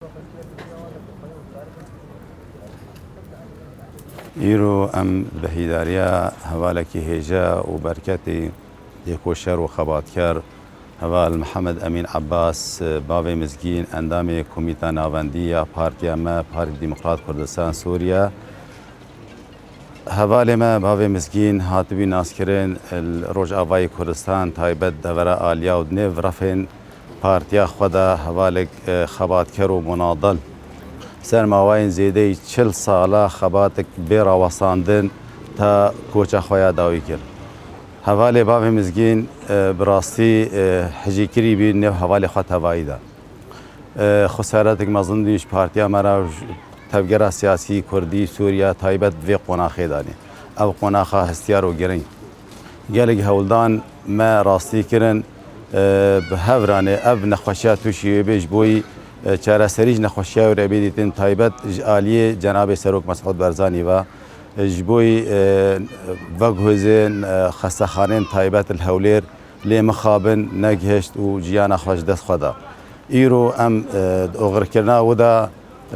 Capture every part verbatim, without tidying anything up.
Îro em bi hîdariya hevalekî hêja û berketî lêkoşer û xebatker, heval Mihemed Emîn Ebbas, bavê Mizgîn, endamê Komîta Navendî ya Partiya me, Partî Demokrat Kurdistan Sûriye, hevalê me bavê Mizgîn hatibî naskirin li Rojavayê Kurdistan, taybet devera aliya û di nêv refên partiya xwe de hevalek, e, xebatker û munadil ser mawayên zêdeyî çil sala xebatek bê rawestandin ta koça xwe ya dawî kir. Hevalê bavê Mizgîn, e, bi rastî, e, hicîkirî bî nêv hevalê xwe tevayî de. E, xesaretek mezin dî ji partiya me re, ji tevgera siyasî kurdî Sûriye taybet vê qonaxê danê. Ev qonaxa hestiyar û giring. Gelek hewldan me rastî kirin, e, bi hev re ne ev nexweşiya tûşî wê bê ji bo yî, e, çareserî ji nexweşiya wê re bê dîtin taybet ji aliyê Cenabê Serok Mesûd Barzanî ve, e, ji bo yî, e, veguhêzên, e, xestexanên taybet li Hewlêr lê mixabin negihişt û jiyana xwe ji dest xwe da. Îro em, e, di oxirkirina wê de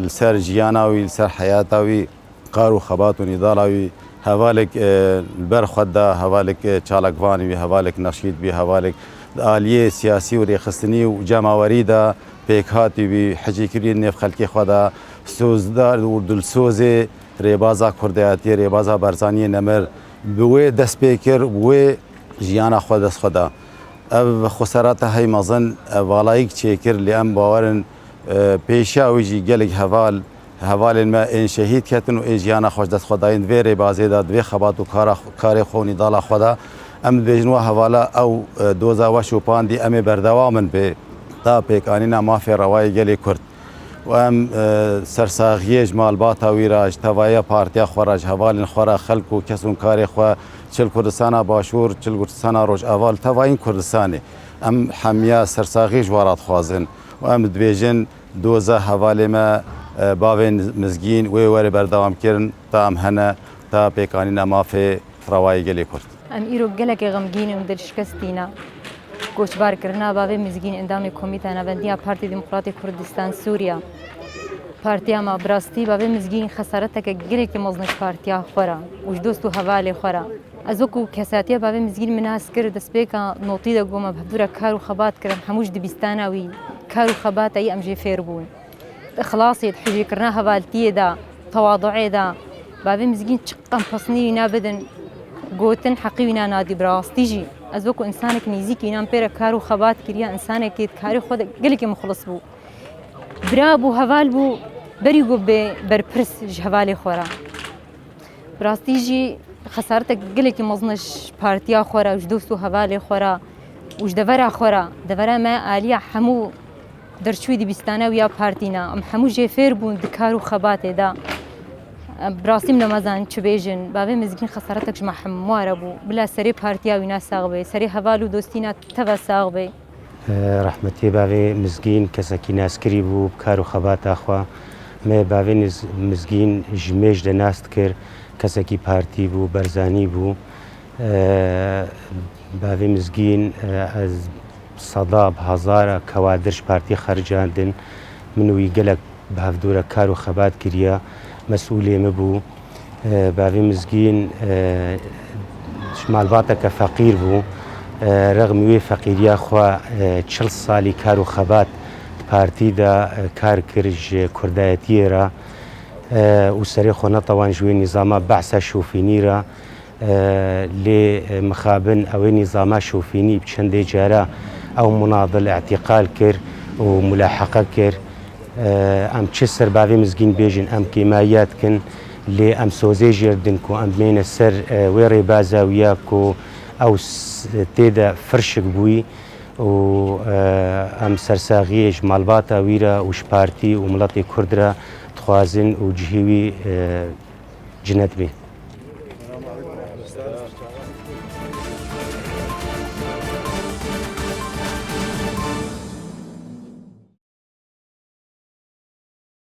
li ser jiyana wî, li ser heyata wî, kar û xebat û nîdala wî, hevalek, e, li ber xwe da, hevalek, e, çalakvanî wî, hevalek neşîd bî, hevalek di aliyê siyasî û rêxistinî û cemawerî de pêkhatî wî, hicîkirî nêv xelkê xwe de, sozdar û dilsozê rêbaza kurdayetiyê, rêbaza Barzaniyê nemir, bi wê dest pê kir, bi wê jiyana xwe dest xwe da. Ev xweserata hey mezin, e, valayîk çêkir, lê em bawer in, e, pêşiya wî jî gelek heval, hevalên me ên şehîd ketin û ên jiyana xwe ji dest xwe dayîn. Vê rêbazê de, di vê xebat û kara, karê xwe û nîdala xwe de em dibêjin, wa hevala ew, e, doza we şopandî, em ê berdewam in bê ta pêkanîna mafê rewayê gelê Kurd. Û em, e, sersaxiyê ji malbata wî re, ji tevaya partiya xwe re, ji hevalên xwe re, xelk û kes û karê xwe, çi li Kurdistana Başûr, çi li Kurdistana Rojava, li tevayîn Kurdistanê. Em hemiya sersaxî ji we re dixwazin û em dibêjin, doza hevalê me, e, bavê Mizgîn wê were berdewam kirin, ta em hene, ta pêkanîna mafê rewayê gelê Kurd. Em îro gelekî xemgîn in, dilşikestî ne. Koçbarkirina bavê Mizgîn, endamê Komîta Navendî ya Partî Demokratî Kurdistan Sûriye. Partiya me, bi rastî bavê Mizgîn xesareteke gelekî mezin ji partiya xwe re û ji dost û hevalê xwe re. Ez wekî kesatiya bavê Mizgîn min nas kir, destpêka notî de got me bi hevdû re kar û xebat kir, em hemû ji dibistana wî, kar û xebata wî em jê fêr bûn. Di îxlasê, di hicîkirina hevaltiyê de, tewaduê de, bavê Mizgîn çi qempesnî wîna bidin, gotin heqî wîna nadî. Bi rastî jî ez wekî însanek nêzîkî wîna min pê re kar û xebat kiriye, însanekî di karê xwe de gelekî muxlis bû. Bira bû, heval bû, berî ku bê berpirs ji hevalê xwe re. Bi rastî jî xesaretek gelekî mezin e ji partiya xwe re, ji dost û hevalê xwe re û ji devera xwe re. Devera me aliya hemû derçûyî dibistana wî ya partî ne. Em hemû jê fêr bûn di kar û xebatê de. Em bi rastî min ne mezan çi bêjin. Bavê Mizgîn xesaretek ji me hemû re bû. Bila serê partiya wî ne sax be, serê heval û dostî ne teve sax be. Rehmetê bavê Mizgîn kesekî naskirî bû bi kar û xebata xwe. Me bavê Niz-, Mizgîn ji mêj de nas dikir, kesekî partî bû, Barzanî bû. Bavê Mizgîn, ez seda bi hezara kewadir ji partî xericandin. Min û wî gelek bi hevdû re kar û xebat kiriye, mesûlê min bû. E, Bavê Mizgîn, e, ji malbateke feqîr bû. E, rexmî wê feqîriya xwe, e, çil salî kar û xebat di partî de, e, kar kir ji kurdayetiyê re, e, û serê xwe netewan ji wê nîzama behsa şofînî re. E, lê, e, mixabin ew ê nîzama şofînî bi çendê cara ew munadil îtîqal kir û mulaheqe kir. E, em çi ser bavê Mizgîn bêjin, em kêmayiya dikin, lê em sozê jê re didin ku em bimêne ser, e, wê rêbaza wî ya ku ew s-, tê de firşik bûyî û, e, em sersaxiyê ji malbata wî re û ji partî û miletê Kurd re dixwazin û cihê wî, e, cinetbê.